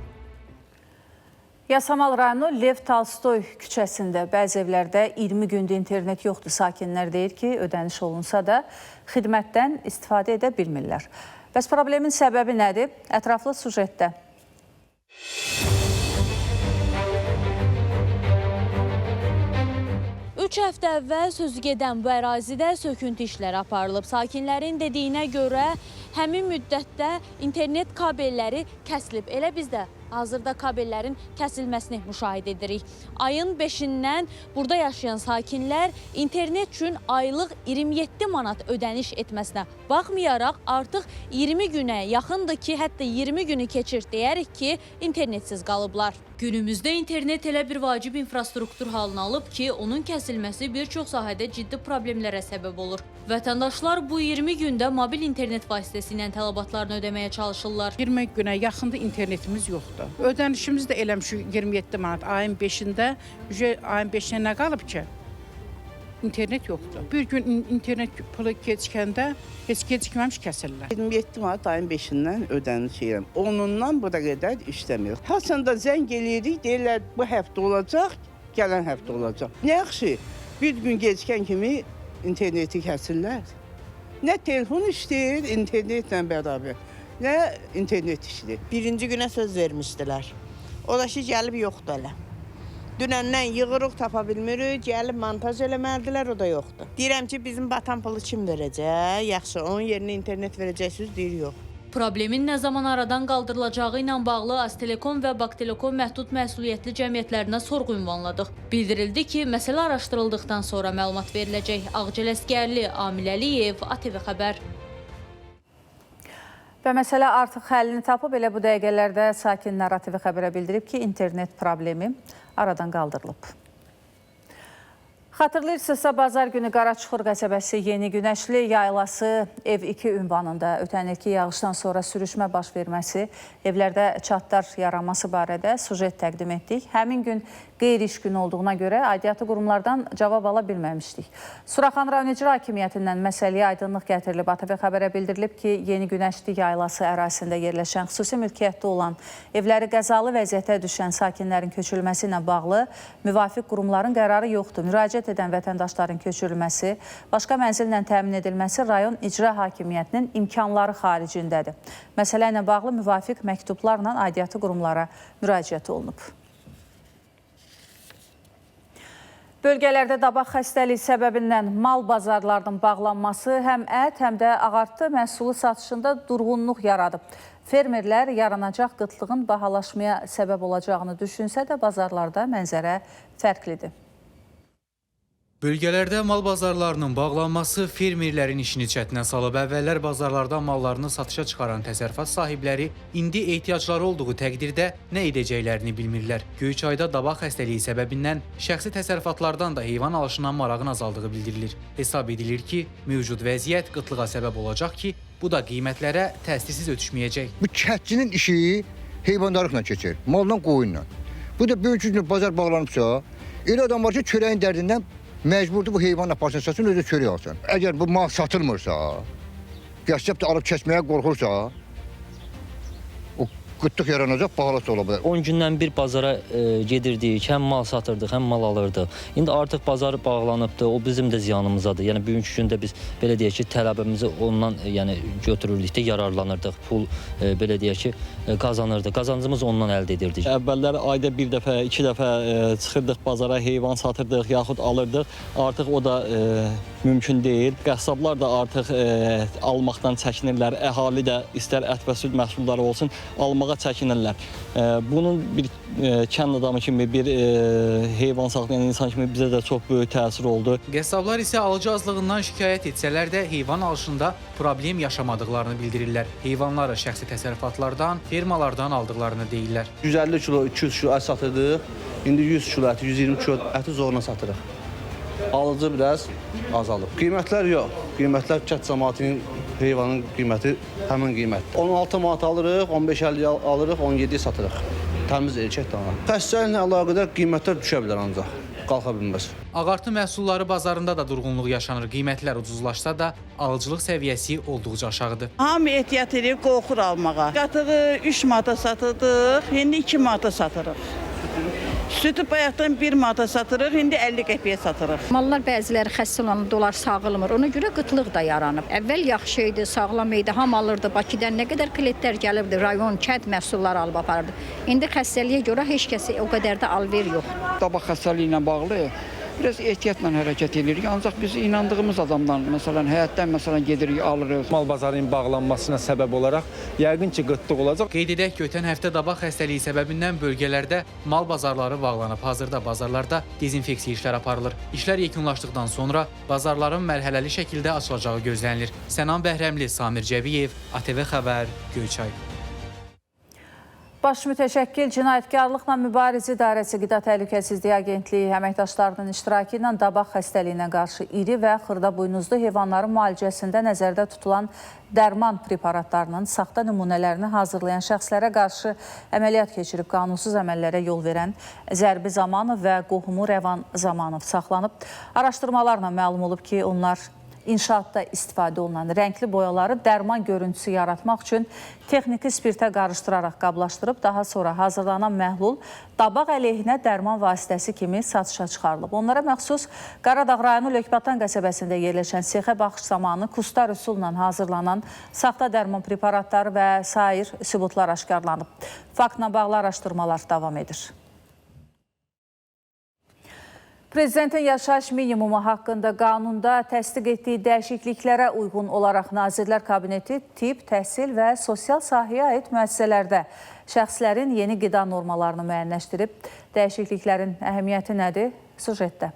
Yasamal rayonu Lev Tolstoy küçəsində bəzi evlərdə 20 gündür internet yoxdur. Sakinlər deyir ki, ödəniş olunsa da xidmətdən istifadə edə bilmirlər. Bəs problemin səbəbi nədir? Ətraflı sujetdə. Üç həftə əvvəl sözü gedən bu ərazidə söküntü işləri aparılıb. Sakinlərin dediyinə görə həmin müddətdə internet kabelləri kəsilib. Elə biz də hazırda kabellərin kəsilməsini müşahidə edirik. Ayın 5-dən burada yaşayan sakinlər internet üçün aylıq 27 manat ödəniş etməsinə baxmayaraq artıq 20 günə yaxındır ki, hətta 20 günü keçir deyərik ki, internetsiz qalıblar. Günümüzdə internet elə bir vacib infrastruktur halını alıb ki, onun kəsilməsi bir çox sahədə ciddi problemlərə səbəb olur. Vətəndaşlar bu 20 gündə mobil internet vasitəsilə tələbatlarını ödəməyə çalışırlar. 20 günə yaxındır internetimiz yoxdur. Ödənişimiz də eləmişik 27 manat ayın 5-də, ayın 5-nə nə qalıb ki? İnternet yoxdur. Bir gün internet pulu gecikəndə heç gecikməmiş kəsirlər. 27 manat ayın 5-dən ödəniş edirəm. Onundan bura qədər işləmir. Haçan da zəng eləyirik, deyirlər bu həftə olacaq, gələn həftə olacaq. Nə yaxşı, bir gün gecikən kimi interneti kəsirlər. Nə telefon işləyir internetlə bərabər, nə internet işləyir. Birinci günə söz vermişdilər. O da ki, gəlib yoxdur hələ. Dünəndən yığırıq, tapa bilmirik, gəlib montaj eləməlidirlər, o da yoxdur. Deyirəm ki, bizim batan pulu kim verəcək? Yaxşı, onun yerinə internet verəcəksiniz, deyir yox. Problemin nə zaman aradan qaldırılacağı ilə bağlı Aztelekom və Baktelekom məhdud məsuliyyətli cəmiyyətlərinə sorğu ünvanladıq. Bildirildi ki, məsələ araşdırıldıqdan sonra məlumat veriləcək. Ağcəl Əsgərli, Amil Əliyev, ATV Xəbər. Və məsələ artıq həllini tapıb, elə bu dəqiqələrdə sakinlər ATV Xəbərə bildirib ki, internet problemi aradan qaldırılıb. Xatırlayırsınızsa, bazar günü Qaraçuxur qəsəbəsi Yeni Günəşli yaylası ev 2 ünvanında ötən ilki yağışdan sonra sürüşmə baş verməsi, evlərdə çatlar yaranması barədə sujet təqdim etdik. Həmin gün qeyri-iş günü olduğuna görə aidiyyatı qurumlardan cavab ala bilməmişdik. Suraxan rayon İcra Hakimiyyətindən məsələyə aydınlıq gətirilib. ATV xəbərə bildirilib ki, Yeni Günəşli yaylası ərazisində yerləşən xüsusi mülkiyyətdə olan evləri qəzalı vəziyyətə düşən sakinlərin köçürülməsi ilə bağlı müvafiq qurumların qərarı yoxdur. Müraciət edən vətəndaşların köçürülməsi, başqa mənzillə təmin edilməsi rayon icra hakimiyyətinin imkanları xaricindədir. Məsələ ilə bağlı müvafiq məktublarla aidiyyatı qurumlara müraciət olunub. Bölgələrdə dabaq xəstəliyi səbəbindən mal bazarlarının bağlanması həm ət, həm də ağartı məhsulu satışında durğunluq yaradıb. Fermerlər yaranacaq qıtlığın bahalaşmaya səbəb olacağını düşünsə də bazarlarda mənzərə fərqlidir. Bölgələrdə mal bazarlarının bağlanması fermerlərin işini çətinə salıb. Əvvəllər bazarlardan mallarını satışa çıxaran təsərrüfat sahibləri indi ehtiyacları olduğu təqdirdə nə edəcəklərini bilmirlər. Göyçayda dabaq xəstəliyi səbəbindən şəxsi təsərrüfatlardan da heyvan alışına marağın azaldığı bildirilir. Hesab edilir ki, mövcud vəziyyət qıtlığa səbəb olacaq ki, bu da qiymətlərə təsirsiz ötüşməyəcək. Bu kəndçinin işi heyvandarlıqla keçir, malla, qoyunla. Bu da bugünkü gün bazar bağlanıbsa, elə adam var ki, çörəyin dərdindən məcburdur bu heyvanı aparsın, satsın, özü çörək alsın. Əgər bu mal satılmırsa, qəssab da alıb kəsməyə qorxursa, o qıtlıq yaranacaq, bahalıq da ola bilər. 10 gündən bir bazara gedirdik, həm mal satırdıq, həm mal alırdıq. İndi artıq bazar bağlanıbdır, o bizim də ziyanımızadır. Yəni bugünkü gündə biz belə deyək ki, tələbimizi ondan yəni götürürdük də, yararlanırdıq. Pul belə deyək ki, qazanırdıq. Qazancımızı ondan əldə edirdik. Əvvəllər ayda bir dəfə, iki dəfə çıxırdıq bazara, heyvan satırdıq, yaxud alırdıq. Artıq o da mümkün deyil. Qəssablar da artıq almaqdan çəkinirlər. Əhali də istər ət və süd məhsulları olsun, almağa çəkinirlər. Bunun bir kənd adamı kimi, bir heyvan saxlayan insan kimi bizə də çox böyük təsir oldu. Qəssablar isə alıcı azlığından şikayət etsələr də heyvan alışında problem yaşamadıqlarını bildirirlər. Heyvanları şəxsi təsərrüfatlardan, fermalardan aldıqlarını deyirlər. 150 kilo, 200 kilo ət satırdıq. İndi 100 kilo əti, 120 kilo əti zorla satırıq. Alıcı biraz azalıb. Qiymətlər yox. Qiymətlər kənd cəmaatinin heyvanın qiyməti həmin qiymətdir. 16 manat alırıq, 15.50 alırıq, 17 satırıq. Təmiz erkək dana. Xəstəliklə əlaqədar qiymətlər düşə bilər ancaq, qalxa bilməz. Ağartı məhsulları bazarında da durğunluq yaşanır. Qiymətlər ucuzlaşsa da alıcılıq səviyyəsi olduqca aşağıdır. Hamı ehtiyat edir, qorxur almağa. Qatığı 3 manata satırdıq, indi 2 manata satırıq. Sütü bayaqdan 1 manata satırıq, indi 50 qəpiyə satırıq. Mallar bəziləri xəstə olanda onlar sağılmır. Ona görə qıtlıq da yaranıb. Əvvəl yaxşı idi, sağlam idi, hamı alırdı. Bakıdan nə qədər kletlər gəlirdi, rayon, kənd məhsulları alıb aparırdı. İndi xəstəliyə görə heç kəsə o qədər də alver yoxdur. Dabaq xəstəliyi ilə bağlı biraz ehtiyatla hərəkət edirik. Ancaq biz inandığımız adamdan, məsələn, həyətdən məsələn gedirik, alırıq. Mal bazarının bağlanmasına səbəb olaraq yəqin ki, qıtlıq olacaq. Qeyd edək ki, ötən həftə dabaq xəstəliyi səbəbindən bölgələrdə mal bazarları bağlanıb. Hazırda bazarlarda dezinfeksiya işləri aparılır. İşlər yekunlaşdıqdan sonra bazarların mərhələli şəkildə açılacağı gözlənilir. Sənan Bəhrəmli, Samir Cəbiyev, ATV Xəbər, Göyçay. Baş mütəşəkkil Cinayətkarlıqla Mübarizə İdarəsi Qida Təhlükəsizliyi Agentliyi əməkdaşlarının iştirakı ilə dabaq xəstəliyinə qarşı iri və xırda buynuzlu heyvanların müalicəsində nəzərdə tutulan dərman preparatlarının saxta nümunələrini hazırlayan şəxslərə qarşı əməliyyat keçirib qanunsuz əməllərə yol verən Zərbi Zamanov və qohumu Rəvan Zamanov saxlanıb. Araşdırmalarla məlum olub ki, onlar İnşaatda istifadə olunan rəngli boyaları dərman görüntüsü yaratmaq üçün texniki spirtə qarışdıraraq qablaşdırıb, daha sonra hazırlanan məhlul dabaq əleyhinə dərman vasitəsi kimi satışa çıxarılıb. Onlara məxsus Qaradağ rayonu Lökbatan qəsəbəsində yerləşən sexə baxış zamanı kustar üsulla hazırlanan saxta dərman preparatları və sair sübutlar aşkarlanıb. Faktla bağlı araşdırmalar davam edir. Prezidentin yaşayış minimumu haqqında qanunda təsdiq etdiyi dəyişikliklərə uyğun olaraq Nazirlər Kabineti tibb, təhsil və sosial sahəyə aid müəssisələrdə şəxslərin yeni qida normalarını müəyyənləşdirib. Dəyişikliklərin əhəmiyyəti nədir? Süjetdə.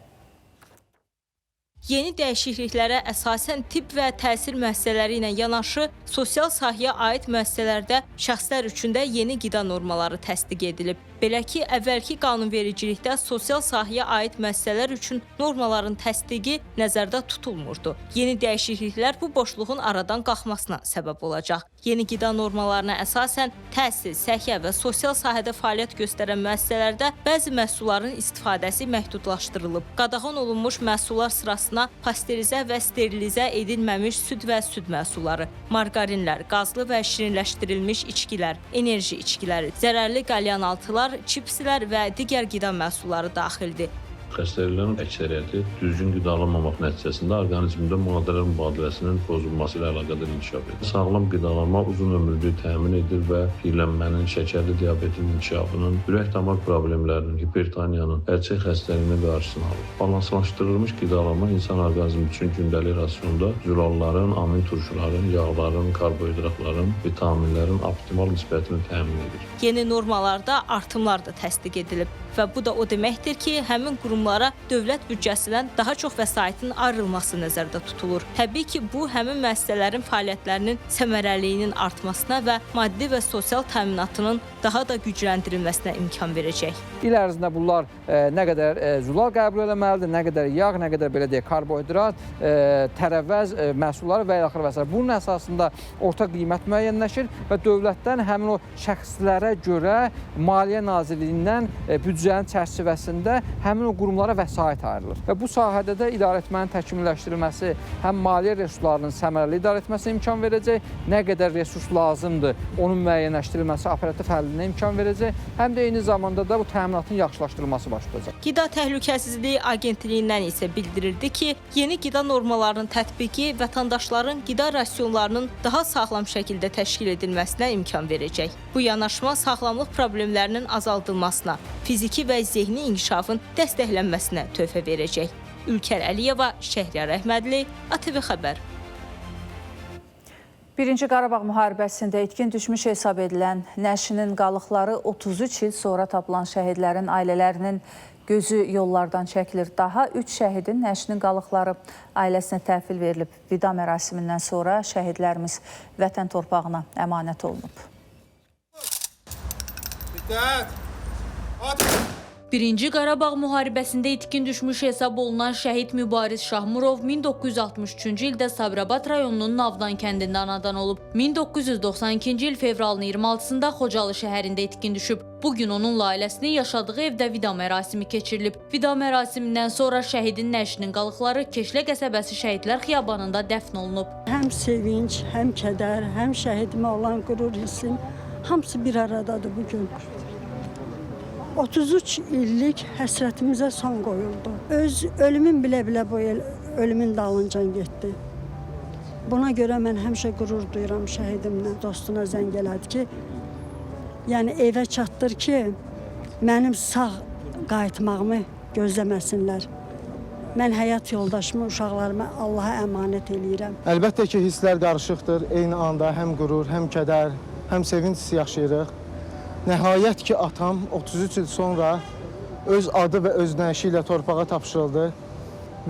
Yeni dəyişikliklərə əsasən tibb və təhsil müəssisələri ilə yanaşı sosial sahəyə aid müəssisələrdə şəxslər üçün də yeni qida normaları təsdiq edilib. Belə ki, əvvəlki qanunvericilikdə sosial sahəyə aid müəssisələr üçün normaların təsdiqi nəzərdə tutulmurdu. Yeni dəyişikliklər bu boşluğun aradan qalxmasına səbəb olacaq. Yeni qida normalarına əsasən təhsil, səhiyyə və sosial sahədə fəaliyyət göstərən müəssisələrdə bəzi məhsulların istifadəsi məhdudlaşdırılıb. Qadağan olunmuş məhsullar sırasına pasterizə və sterilizə edilməmiş süd və süd məhsulları, marqarinlər, qazlı və şirinləşdirilmiş içkilər, enerji içkiləri, zərərli qəlyanaltılar, çipslər və digər qida məhsulları daxildir. Xəstəliklərin əksəriyyəti düzgün qidalanmamaq nəticəsində orqanizmdə maddələr mübadiləsinin pozulması ilə əlaqədar inkişaf edir. Sağlam qidalanma uzun ömürlüyü təmin edir və piyələnmənin, şəkərli diabetin inkişafının, ürək-damar problemlərinin, hipertoniyanın, əlçək xəstəliyinin qarşısını alır. Balanslaşdırılmış qidalanma insan orqanizmi üçün gündəlik rasionda zülalların, amin turşuların, yağların, karbohidratların, vitaminlərin optimal nisbətini təmin edir. Yeni normalarda artımlar da təsdiq edilib və bu da o deməkdir ki, həmin qurumlarda qurumlara dövlət büdcəsindən daha çox vəsaitin ayrılması nəzərdə tutulur. Təbii ki, bu həmin müəssisələrin fəaliyyətlərinin səmərəliliyinin artmasına və maddi və sosial təminatının daha da gücləndirilməsinə imkan verəcək. İl ərzində bunlar nə qədər zulal qəbul eləməlidir, nə qədər yağ, nə qədər belə deyək, karbohidrat, tərəvəz məhsulları və ilaxır və sair. Bunun əsasında orta qiymət müəyyənləşir və dövlətdən həmin o şəxslərə görə Maliyyə Nazirliyindən büdcənin çərçivəsində həmin o qurumlara vəsait ayrılır. Və bu sahədə də idarəetmənin təkmilləşdirilməsi həm maliyyə resurslarının səmərəli idarə etməsinə imkan verəcək, nə qədər resurs lazımdır, onun müəyyənləşdirilməsi operativ həllinə imkan verəcək, həm də eyni zamanda da bu təminatın yaxşılaşdırılması baş tutacaq. Qida Təhlükəsizliyi Agentliyindən isə bildirildi ki, yeni qida normalarının tətbiqi vətəndaşların qida rasionlarının daha sağlam şəkildə təşkil edilməsinə imkan verəcək. Bu yanaşma sağlamlıq problemlərinin azaldılmasına, fiziki və zehni inkişafın dəstəklənməsinə töhfə verəcək. Ülkər Əliyeva, Şəhriyar Əhmədli, ATV Xəbər. Birinci Qarabağ müharibəsində itkin düşmüş hesab edilən nəşinin qalıqları 33 il sonra tapılan şəhidlərin ailələrinin gözü yollardan çəkilir. Daha 3 şəhidin nəşinin qalıqları ailəsinə təhvil verilib. Vida mərasimindən sonra şəhidlərimiz vətən torpağına əmanət olunub. Diqqət! Birinci Qarabağ müharibəsində itkin düşmüş hesab olunan şəhid Mübariz Şahmurov 1963-cü ildə Sabirabad rayonunun Navdan kəndində anadan olub. 1992-ci il fevralın 26-sında Xocalı şəhərində itkin düşüb. Bugün onunla ailəsinin yaşadığı evdə vida mərasimi keçirilib. Vida mərasimindən sonra şəhidin nəşinin qalıqları Keşlə qəsəbəsi Şəhidlər Xiyabanında dəfn olunub. Həm sevinc, həm kədər, həm şəhidimə olan qürur hissim hamısı bir aradadır bugün. 33 illik həsrətimizə son qoyuldu. Öz ölümün bilə-bilə bu el ölümün dalıncan getdi. Buna görə mən həmişə qürur duyuram şəhidimlə. Dostuna zəng elədi ki, yəni evə çatdır ki, mənim sağ qayıtmağımı gözləməsinlər. Mən həyat yoldaşımı, uşaqlarımı Allaha əmanət eləyirəm. Əlbəttə ki, hisslər qarışıqdır. Eyni anda həm qürur, həm kədər, həm sevinc hissi yaşayırıq. Nəhayət ki, atam 33 il sonra öz adı və öz nəşi ilə torpağa tapşırıldı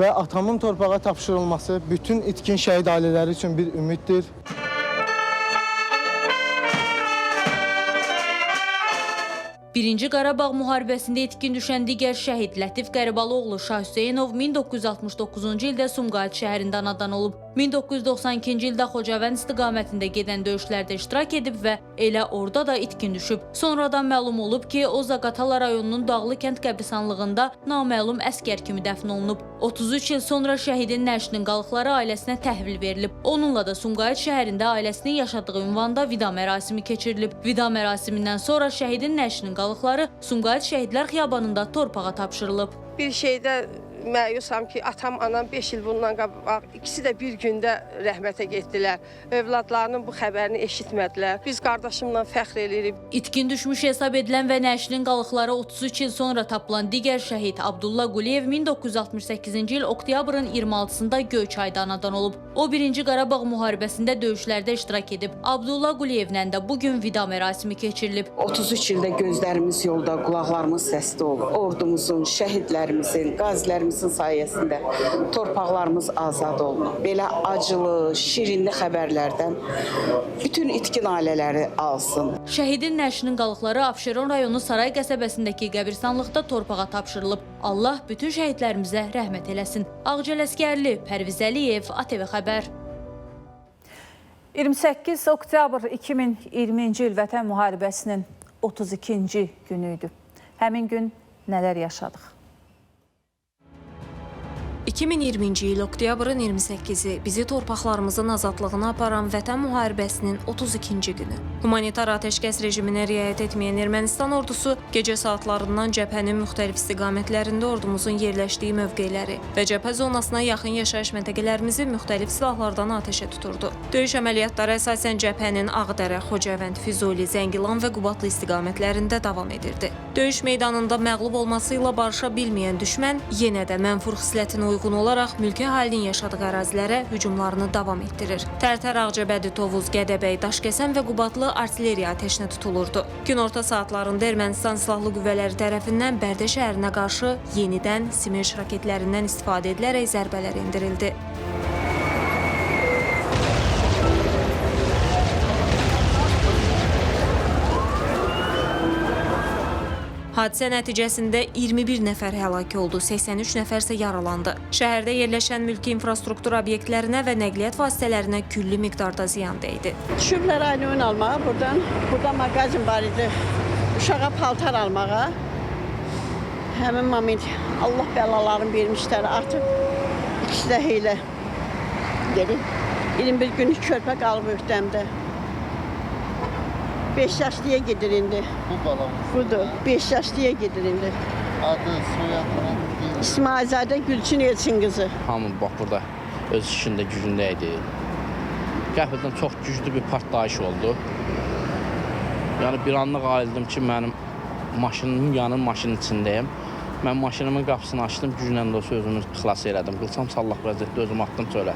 və atamın torpağa tapşırılması bütün itkin şəhid ailələri üçün bir ümiddir. Birinci Qarabağ müharibəsində itkin düşən digər şəhid Lətif Qəribalıoğlu Şah Hüseynov 1969-cu ildə Sumqayıt şəhərində anadan olub. 1992-ci ildə Xocavənd istiqamətində gedən döyüşlərdə iştirak edib və elə orada da itkin düşüb. Sonradan məlum olub ki, o Zaqatala rayonunun Dağlı kənd qəbristanlığında naməlum əskər kimi dəfn olunub. 33 il sonra şəhidin nəşinin qalıqları ailəsinə təhvil verilib. Onunla da Sumqayıt şəhərində ailəsinin yaşadığı ünvanda vida mərasimi keçirilib. Vida mərasimindən sonra şəhidin nəşinin qalıqları Sumqayıt Şəhidlər Xiyabanında torpağa tapşırılıb. Bir şeydə məyusam ki, atam, anam 5 il bundan qabaq ikisi də bir gündə rəhmətə getdilər. Övladlarının bu xəbərini eşitmədilər. Biz qardaşımla fəxr eləyirik. İtkin düşmüş hesab edilən və nəşinin qalıqları 33 il sonra tapılan digər şəhid Abdullah Quliyev 1968-ci il oktyabrın 26-sında Göyçayda anadan olub. O Birinci Qarabağ müharibəsində döyüşlərdə iştirak edib. Abdullah Quliyevlə də bugün vida mərasimi keçirilib. 33 ildə gözlərimiz yolda, qulaqlarımız səsdə olub. Ordumuzun, şəhidlərimizin, qazilərimizin sayəsində torpaqlarımız azad oldu. Belə acılı, şirinli xəbərlərdən bütün itkin ailələri alsın. Şəhidin nəşinin qalıqları Abşeron rayonu Saray qəsəbəsindəki qəbirstanlıqda torpağa tapşırılıb. Allah bütün şəhidlərimizə rəhmət eləsin. Ağcəl Əsgərli, Pərviz Əliyev, ATV Xəbər. 28 oktyabr 2020-ci il Vətən müharibəsinin 32-ci günü idi. Həmin gün nələr yaşadıq? 2020-ci il oktyabrın 28-i bizi torpaqlarımızın azadlığına aparan Vətən müharibəsinin 32-ci günü. Humanitar atəşkəs rejiminə riayət etməyən Ermənistan ordusu gecə saatlarından cəbhənin müxtəlif istiqamətlərində ordumuzun yerləşdiyi mövqeləri və cəbhə zonasına yaxın yaşayış məntəqələrimizi müxtəlif silahlardan atəşə tuturdu. Döyüş əməliyyatları əsasən cəbhənin Ağdərə, Xocavənd, Füzuli, Zəngilan və Qubadlı istiqamətlərində davam edirdi. Döyüş meydanında məğlub olması ilə barışa bilməyən düşmən yenə də mənfur xislətinə uyğun uyğun olaraq mülki əhalinin yaşadığı ərazilərə hücumlarını davam etdirir. Tərtər, Ağcabədi, Tovuz, Gədəbəy, Daşkəsən və Qubadlı artilleriya atəşinə tutulurdu. Günorta saatlarında Ermənistan Silahlı Qüvvələri tərəfindən Bərdə şəhərinə qarşı yenidən Smerç raketlərindən istifadə edilərək zərbələr endirildi. Hadisə nəticəsində 21 nəfər həlak oldu, 83 nəfər isə yaralandı. Şəhərdə yerləşən mülki infrastruktur obyektlərinə və nəqliyyat vasitələrinə külli miqdarda ziyan dəydi. Düşüblər aynı oyun almağa buradan. Burada mağazin var idi. Uşağa paltar almağa. Həmin moment Allah bəlalarını vermişlər artıq. İkisi də heylə gedib. 21 günlük körpə qalıb öhdəmdə. 5 yaşlıya gedir indi. Bu balamız. Budur. 5 yaşlıya gedir indi. Adı, soyadı? İsmailzadə Gülçin Elçin qızı. Hamı bax burada öz işində gücündə idi. Qəfildən çox güclü bir partlayış oldu. Yəni bir anlıq ayıldım ki, mənim maşınım yanır, maşının içindəyim. Mən maşınımın qapısını açdım, güclə də olsa özümü xilas elədim. Qılçam sallaq vəziyyətdə özümü atdım çölə.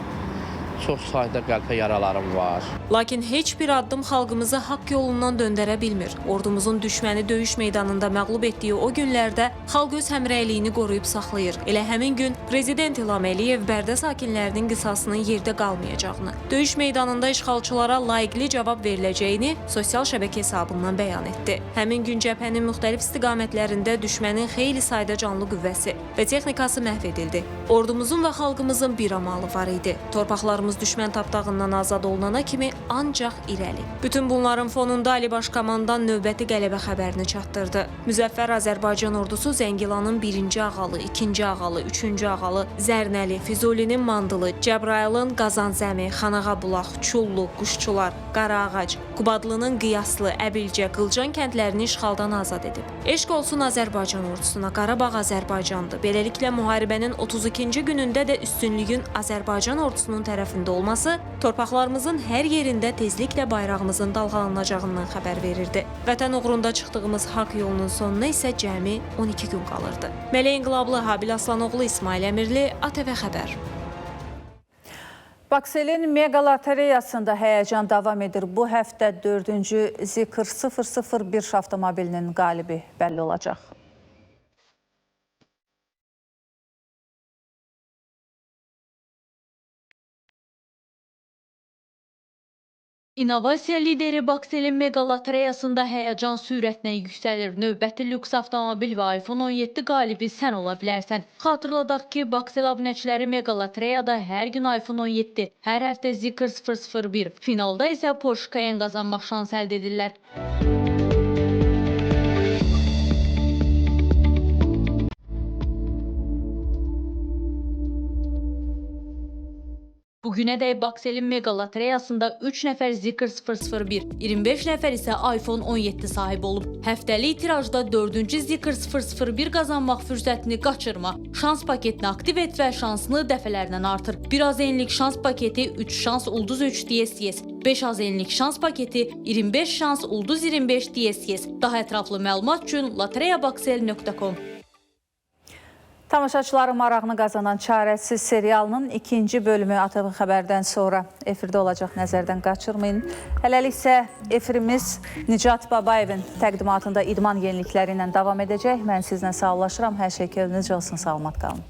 Çox sayda qəlpə yaralarım var. Lakin heç bir addım xalqımızı haqq yolundan döndərə bilmir. Ordumuzun düşməni döyüş meydanında məğlub etdiyi o günlərdə xalq öz həmrəyliyini qoruyub saxlayır. Elə həmin gün Prezident İlham Əliyev Bərdə sakinlərinin qisasının yerdə qalmayacağını, döyüş meydanında işğalçılara layiqli cavab veriləcəyini sosial şəbəkə hesabından bəyan etdi. Həmin gün cəbhənin müxtəlif istiqamətlərində düşmənin xeyli sayda canlı qüvvəsi və texnikası məhv edildi. Ordumuzun və xalqımızın bir amalı var idi. Torpaqlarımız düşmən tapdağından azad olunana kimi ancaq irəli. Bütün bunların fonunda Ali Baş Komandan növbəti qələbə xəbərini çatdırdı. Müzəffər Azərbaycan ordusu Zəngilanın 1-ci Ağalı, 2-ci Ağalı, 3-cü Ağalı, Zərnəli, Füzulinin Mandılı, Cəbrayılın Qazanzəmi, Xanağabulaq, Çullu, Quşçular, Qaraağac, Qubadlının Qiyaslı, Əbilcə, Qılcan kəndlərini işğaldan azad edib. Eşq olsun Azərbaycan ordusuna, Qarabağ Azərbaycandır. Beləliklə müharibənin 32-ci günündə də üstünlüyün Azərbaycan ordusunun tərəfində olması torpaqlarımızın hər yerində tezliklə bayrağımızın dalğalanacağından xəbər verirdi. Vətən uğrunda çıxdığımız haqq yolunun sonuna isə cəmi 12 gün qalırdı. Mələk İnqilablı, Habil Aslanoğlu, İsmail Əmirli, ATV Xəbər. Bakselin mega lotereyasında həyəcan davam edir. Bu həftə 4-cü Zeekr 001 avtomobilinin qalibi bəlli olacaq. İnnovasiya lideri Bakselin mega lotereyasında həyəcan sürətlə yüksəlir. Növbəti lüks avtomobil və iPhone 17 qalibi sən ola bilərsən. Xatırladaq ki, Baksel abunəçiləri mega lotereyada hər gün iPhone 17, hər həftə Zeekr 001, finalda isə Porsche Cayenne qazanmaq şansı əldə edirlər. Bugünədək Bakselin mega lotereyasında 3 nəfər Zeekr 001, 25 nəfər isə iPhone 17 sahibi olub. Həftəlik tirajda 4-cü Zeekr 001 qazanmaq fürsətini qaçırma. Şans paketini aktiv et və şansını dəfələrlə artır. 1 azenlik şans paketi 3 şans ulduz 3 DSS, 5 azenlik şans paketi 25 şans ulduz 25 DSS. Daha ətraflı məlumat üçün lotereyabaksel.com. Tamaşaçıların marağını qazanan Çarəsiz serialının ikinci bölümü ATV Xəbərdən sonra efirdə olacaq, nəzərdən qaçırmayın. Hələlik isə efirimiz Nicat Babayevin təqdimatında idman yenilikləri ilə davam edəcək. Mən sizlə sağollaşıram. Hər şey könlünüzcə olsun, salamat qalın.